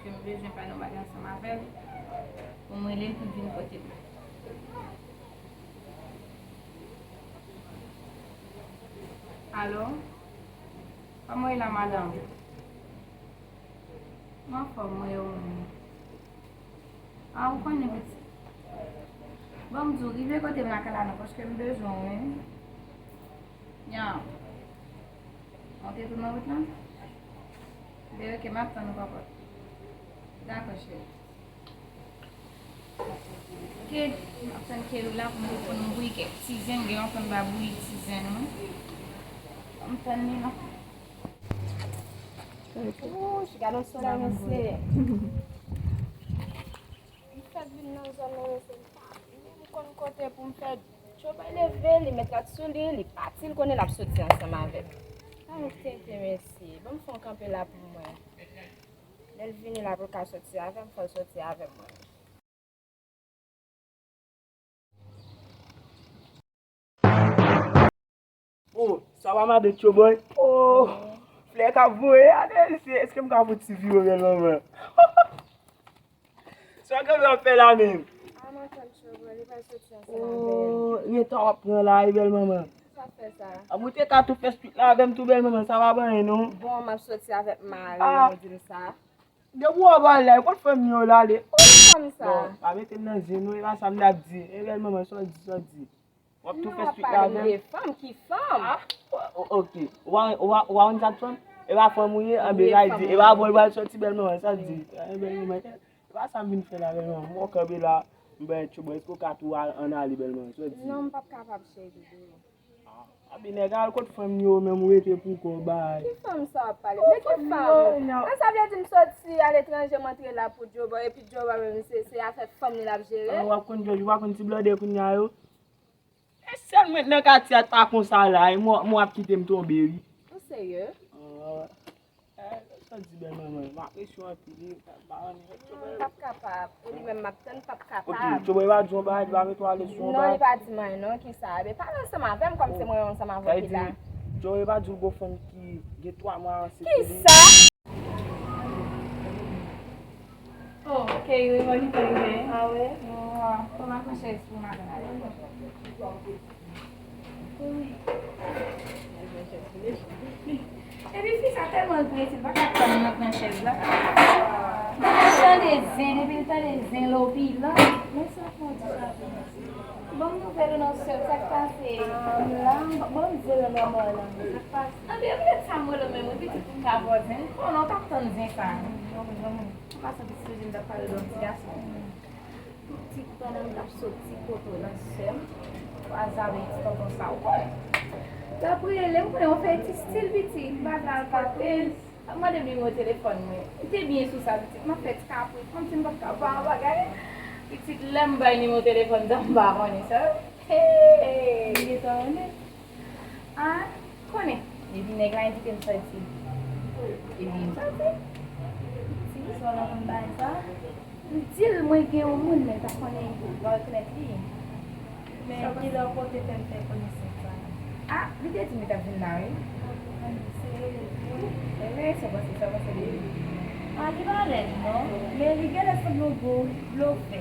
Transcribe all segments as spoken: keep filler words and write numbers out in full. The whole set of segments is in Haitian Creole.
Ke m bezwen pale yon bagay ansanm avè l, pou m rele l pou l vin kote m. Alo? Kòman w ye la, madanm? M anfòm, mwen, e ou menm? A, ou konnen, pitit. Bon, m di w, rive kote m lakay la non, paske m bezwen w, wi. Nyan. Monte tou nan wout lan? Bebe, ok, m ap tann ou, papa. Dakò, cheri. Ok, m ap tann Kelly la pou m, pou nou bouyi kèk ti zen, gen yon fanm ba bouyi ti zen, wi. M tann li la. Wouch, gade yon solèy, mesye. M fèk vin nan zòn nan, mesye, m pa menm konn kote pou m fè. Djobòy leve, li met lòt sou li, li pati, l konnen l ap soti ansanm avè m. Pa enkyete, mesye. Ban m fè yon kanpe la pou mwen. Lè l vini la pou l ka soti avè m, fò l soti avè mwen. Oh, sa va madan Djobòy? Oh, flè k ap voye, ale, se, èske m ka fouti vire bèl manman? Sa w genlè ap fè la menm? A, m ap tann Djobòy, li pral soti ansanm avè l. Oh, reta w ap pran la, wi, bèl manman. Sa fè sa? A, ou te ka tou fè swit la avè m tou, bèl manman, sa pa anyen non. Bon, m ap soti avèk mari m, ou di m sa. Depi w ap pale la, e kot fanm yo la ale? Kot fanm sa? Bon, pa mete m nan zen non, e pa sa m t ap di. E bèl manman, sa w di, sa w di. W ap tou fè swit la avè m? Non, w ap pale m de fanm, ki fanm? Ah, o-, o-, ok. Ou pa, ou pa, ou pa konn sa k fanm? E pa fanm ou ye? Anben, sa di, e pa bon, l pral soti bèl manman, sa di. E bèl manman, e pa sa m vin fè la, bèl manman. Mwen kanpe la, m bay Djobòy, èske w ka tou al, ann ale, bèl manman, sa di. Non, m p ap kapab, cheri. Ah, anben nèg al kot fanm yo, menm ou rete pou kò w bay. Ki fanm sa w ap pale? De ki fanm? Nan sa vle di m soti aletranje, m antre la pou Djobòy, epi Djobòy menm se, se afè fanm li l ap jere? Ah, w ap konn Djòj, ou pa konn ti blòdè kounye a yo? E sèl mwen nan katye a t pa konsa la, e mwen, mwen ap kite m tonbe, wi. Ou serye? Ah, eh, sa di bèl manman, m apresye w anpil, wi. M p ap kapab. E li menm m ap tann, m p ap kapab. Ok, Djobòy pa di yon bagay, li pa mete w alèz sou yon bagay? Non, li pa di m anyen non, kisa? Ebyen pale ansanm avè m kòm se mwen ansanm avè w ki la. Djobòy pa di w gon fanm ki gen twa mwa ansent li? Kisa? Oh, ok, wi, mwen li te rive. Ah wi? Mwen pran chèz pou madanm. Epi fi sa tèlman l prese, l pa ka tann nan pran chèz la. Depi l tande zen, depi l tande zen lopilan. Men sa fè w di sa pou mwen? Bon nouvèl ou non sè m, sa k pase? Ah, m la, m, bon m di w nan mò nan. Sa k pase? Anben, poutèt sa m rele w menm, wi, pitit, pou m ka ba w zen. M konnen w t ap tann zen sa. Bon, bon, m pa santi si w di m t ap pale de yon ti gason. Ti pandan m t ap soti kote w nan sè m, w a zape ti tonton sa, ou konnen. L ap rele m, konnen yon fè ti stil pitit, m pa vle al kote l. L ap mande m nimewo telefòn mwen. M te byen sou sa, pitit, m ap fè ti kapris, kòmsi m pa t ka ba w bagay. Pitit, lè m bay nimewo telefòn sa, m pa konnen sa. Hey! Li gentan renmen. Ah, konnen. Epi nèg la envite m sòti. Epi m sòti. Ti sou la konn bagay sa. M di l mwen gen yon moun, men l pa konnen, l pa rekonèt li. Men kilè w pote fè m fè konesans sa? Ah, li te di m li t ap vin la, wi. Ann eseye l tou. Rele, sa w panse, sa w panse de li? Ah, li pa lèd non, men li genlè sanble yon gwo blofè.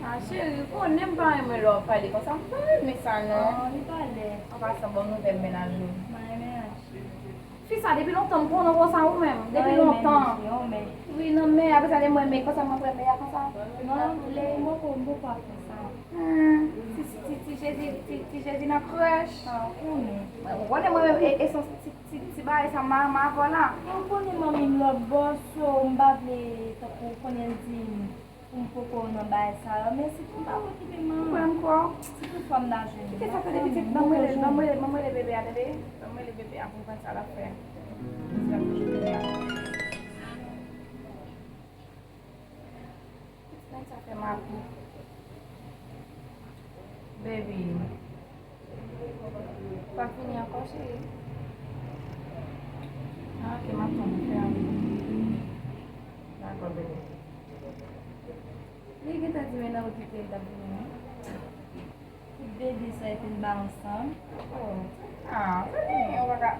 Ah, cheri, ou konnen m pa renmen lè w ap pale konsa, m pa renmen sa non. Ah, li pa lèd. An pasan, bon nouvèl mennaj ou? Mwen renmen mennaj. Fi sa, depi lontan m konnen w konsa ou menm. Depi lontan. Wi, nan men, apre sa, lè m wè men konsa, m ap wè men a konsa. Non, lè m poko, m poko ap fè sa. Hmm, ti, ti, ti Jezi, ti, ti Jezi nan krèch. Ah, ou konnen. Ou konnen mwen menm, e, e son ti, ti, ti bagay sa, m a, m avè w la. Ou konnen manmi m lòt bò, so m pa vle tankou konnen l di m. Pou m poko nan bagay sa yo, men si pou m pa okipe manman. Mwen kwè w. Si toutfwa m ta jwenn. Kite sa, tande pitit, ban m rele, ban m rele, ban m rele bebe a, tande. Ban m rele bebe a pou m konn sa l ap fè. Sa toujou bebe a. Pitit nèg sa fè m ap ri. Baby. W ap vini ankò, cheri? Ah, ok, m ap tann ou fè anvi. Dakò, bebe. Li gentan di men nan okipe l t ap vini an. Tout bebe sa epi l ba ansanm. Oh. Ah, tande, ou pa ka.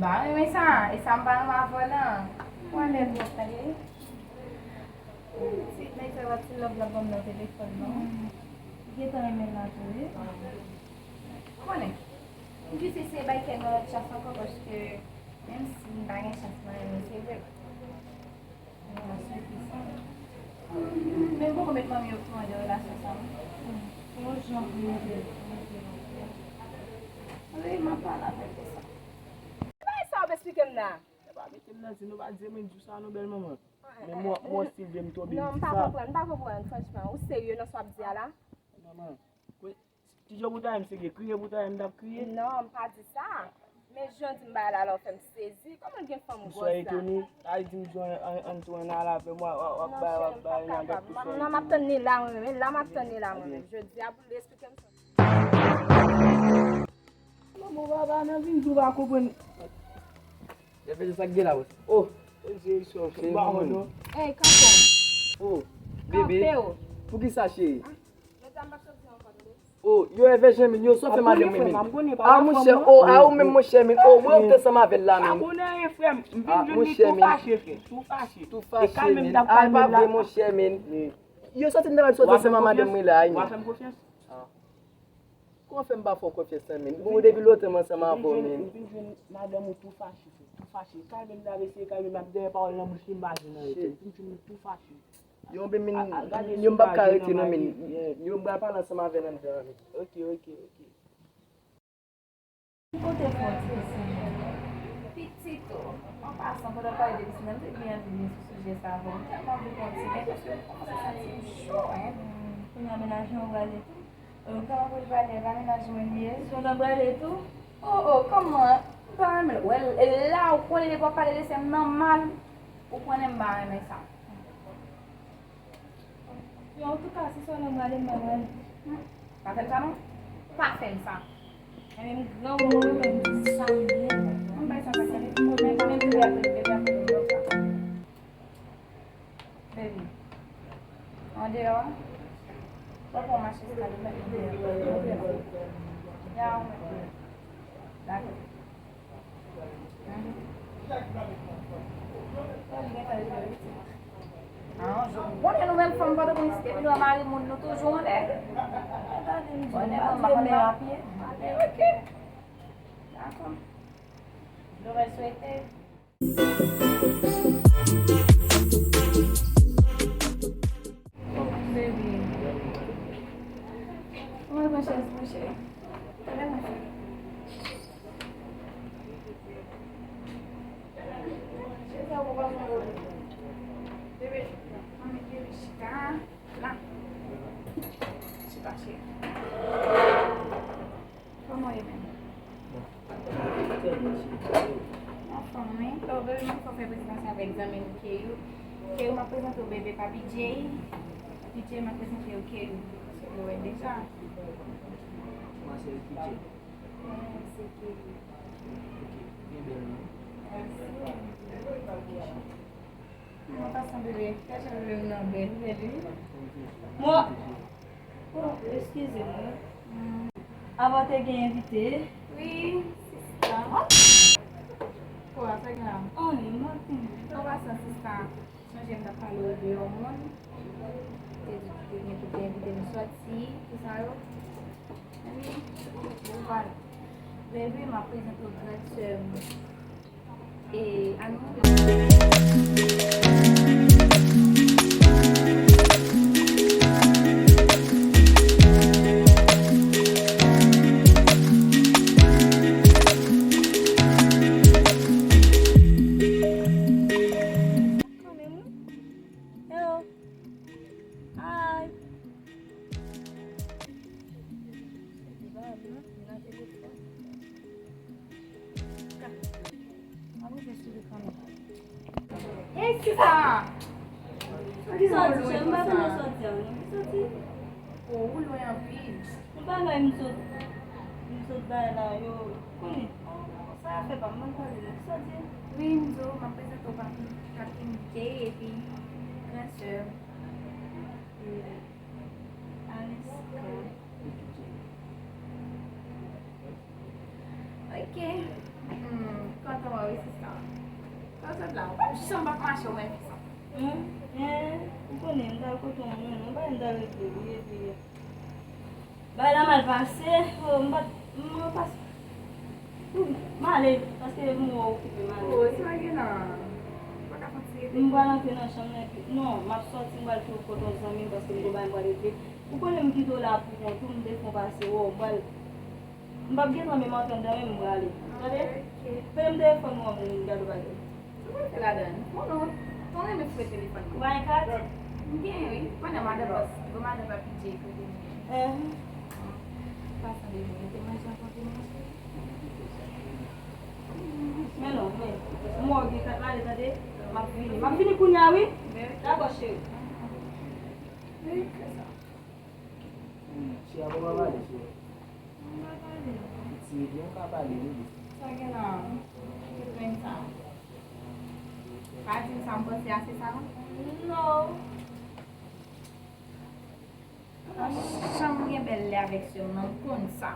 Ba, renmen sa. E sa m pa renmen avè w lan. Ou anlè twòp, tande. Pati love la ban m nan telefòn nan. Li gentan renmen l la tou, wi. Ou konnen. M jis eseye bay kè m yon lòt chans ankò paske menm si m pa gen chans mwen renmen, se vre. Men m poko met manmi yo okouran de relasyon sa non. Se yon jan pou yo te, pou yo te. Wi, m ap pale avèk yo sa. Bagay sa w ap esplike m la. Yo pa mete m nan zen, yo pa di mwen di sa non, bèl manman. Men mwen, mwen still vle m tonbe, m di sa. Non, m pa konprann, m pa konprann, franchman. Ou serye nan sa w ap di a la? Manman, kwe-, kijan pou ta ye m serye? Kriye pou ta ye m t ap kriye? Non, m pa di sa. Men jan w di m bagay la la, w fè m sezi. Kòman l gen fanm gwòs la? M swa etone, ta di m jan an, an, an tou an al avè m, w ap, w ap bay, w ap bay nan gèt tou sa. Non, m ap tann li la, mwen menm. La, m ap tann li la, mwen menm. Jodi a, pou l esplike m sa. Manman, papa, nan vin di w pa konprann. Lè fè sa k gen la, wè. Oh, oh, Jezi, oh, Jezi, oh, non. Ey, kanpe w. Oh, bebe. Kanpe w. Poukisa, cheri? Ah, medam, m p ap soti ankò, tande. Oh, yo, Evè Janmin, yo, sa w fè madanm mwen, men. Ah, monchè, oh, ah, ou menm, monchè, men. Oh, mwen, ou te ansanm avè l la, men. Sa bon anyen, frè m. M vin jwenn li tou fache, frè. Tou fache. Tou fache, men. Ah, e pa vre, monchè, men. Yo, soti m ta pral soti ansanm ak madanm mwen la, men. Ou pa fè m konfyans? Ah. Kòman fè m pa fè w konfyans lan, men? Bon, depi lontan m ansanm avè w, men. M vin jwenn madanm ou tou fache, frè, tou fache. Kalme m travèse, kalme m ap dèyè pawòl nan bouch li, m pa jwenn anyen, frè. M vin jwenn li tou fache. Yo, men, men, yo, m p ap ka rete, non, men. Yo, m pral pale ansanm avè l anndan, men. Ok, ok, ok. M pote fè w ti konsèy. Pitit ou, an pasan, pandan w pale de pitit la, m te byen anvi vin sou sijè sa avè w. M tèlman anvi kontinye, paske m kòmanse santi m cho, en. Kounye a, menaj mwen prale tou. Ou ka anvoye l prale, e pa menaj mwen li ye. Sou nan prale tou? Oh, oh, kòman? M pa renmen l. Wè, e la, ou konnen depi w ap pale de sè m nan mal, ou konnen m pa renmen sa. Yo, antouka, si sè w nan prale, m pa prale. Hmm, pa fè m sa non. Pa fè m sa. Enben, m gran moun, mwen menm, m di sa m ye. Ann bay sa pase, men, men, men, bebe ap rele, bebe ap rele, m pa sa. Baby. Andeyò a? Papa w mache sou kado, mèt mwen deyò. Montre non. Ya, ou mèt mwen. Dakò. Mhm. Sa li gentan rive, wi, ti mwen. Ah, ou konnen nou menm fanm Pòtoprens, depi nou wè mari moun, nou toujou anlè. Konnen manman konn nan apye. Ok. Dakò. Nouvèl swete. Baby. Mwen pran chèz mwen, cheri. Tande mwen, cheri. Chèz la ou pa pran. Bebe, ann met bebe chita la. Chita, cheri. Kòman w ye menm? Bon. Trè byen, cheri. Anfòm, wi. Oh, bebe, mwen fò fè prezantasyon avèk zanmi m, Keyou. Keyou, m ap prezante w bebe Papi J. Papi J, m ap prezante w Keyou. Paske w wè deja. Kòman se Ricky J? Wi, se Keyou. Ok, byen bèl non. Mèsi. An pasan, bebe, kè jan bebe m nan bèl, bèl, wi. Mwen, oh, eskize m, wi. Hmm. Avan te gen envite. Wi, sista. Oh, a sa gen la. Anyen, m ap vini. An pasan, sista, sonje m t ap pale w de yon moun. Te di ki te gen pou te envite m sòti, tout sa yo. Wi, bon, vwala. Bebe, m ap prezante w gran sè m. E, ann monte. Hello. Hi. Hey, sista! Sòti, chè, m pa konnen sòti a, non. Sòti. Oh, ou lwen anpil. M pa bay m sot, m sot bay la, yo konnen. Sa fè pa m, mwen konnen, non. Sòti. Wi, m di w, m ap prezante w Papi, Papi M J, epi gran sè m. Aleska. Ok. Hmm, kontan wè w wi, sista. Sa w sot la? Ou pa janm ap mache, ou menm, sista. Hmm? Eh, ou konnen, m ta Kote w menm, non, bagay m ta regle wi, epi bagay la mal pase, oh, m pa t, m pa s-, m ale, paske m wè w okipe m ale. Oh, sa gen la. Ou pa ka fè ti rete? M pral antre nan chanm nan, epi, non, m ap sòti, m pral tou kote yon zanmi m, paske m gon bagay m pral regle. Ou konnen m kite w la pou kont ou, m te fè yon pase wè w, m pral M p ap gentan menm antre anndan menm, m prale. Tande? Ok. Peye m telefòn mwen, m gade w bagay. Sa w ap fè ladan? Konnen w, konnen w renmen fouye telefòn mwen. Ou pa gen kat? M gen, wi. Konnen madan bòs, gwo madan papi Jay kote m ye. Ehn. Pase de mwen, te manje ankò, te manje. Men non, men. M wè w gen kat la, tande? M ap vini. M ap vini kounye a, wi. Dakò, cheri. Wi, fè sa. Hmm, cheri, a papa pale, cheri. Mwen pa pale. Ti, byen ou ka pale, wi. Sa gen la? Ki plenn sa? Pa di m sa m panse a, se sa la? Non. An, janm gen bèl lè avèk sè m nan, m konn sa.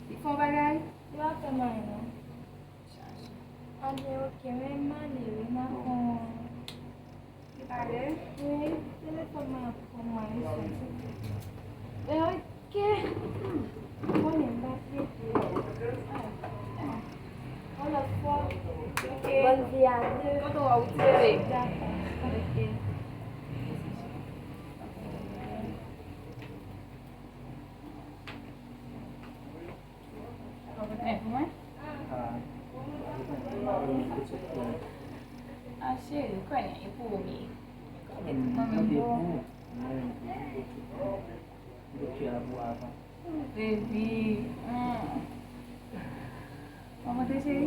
Li fè yon bagay? Li pa fè m anyen, non. Chaje. Anben, ok, men m ale wi, m a fè yon. Li pale? Wi, telefòn mwen ap pran mwen leson. Men ok. Konnen m pa trete. Yon lòt fwa. Ok. Bòn vi a de. Mwen tou wè ou ti bebe. Dakò. Ok. Ou konprann pou mwen? Ah, cheri, konnen e pou ou m ye. Mwen menm pou ou. Baby. Ou konprann, cheri?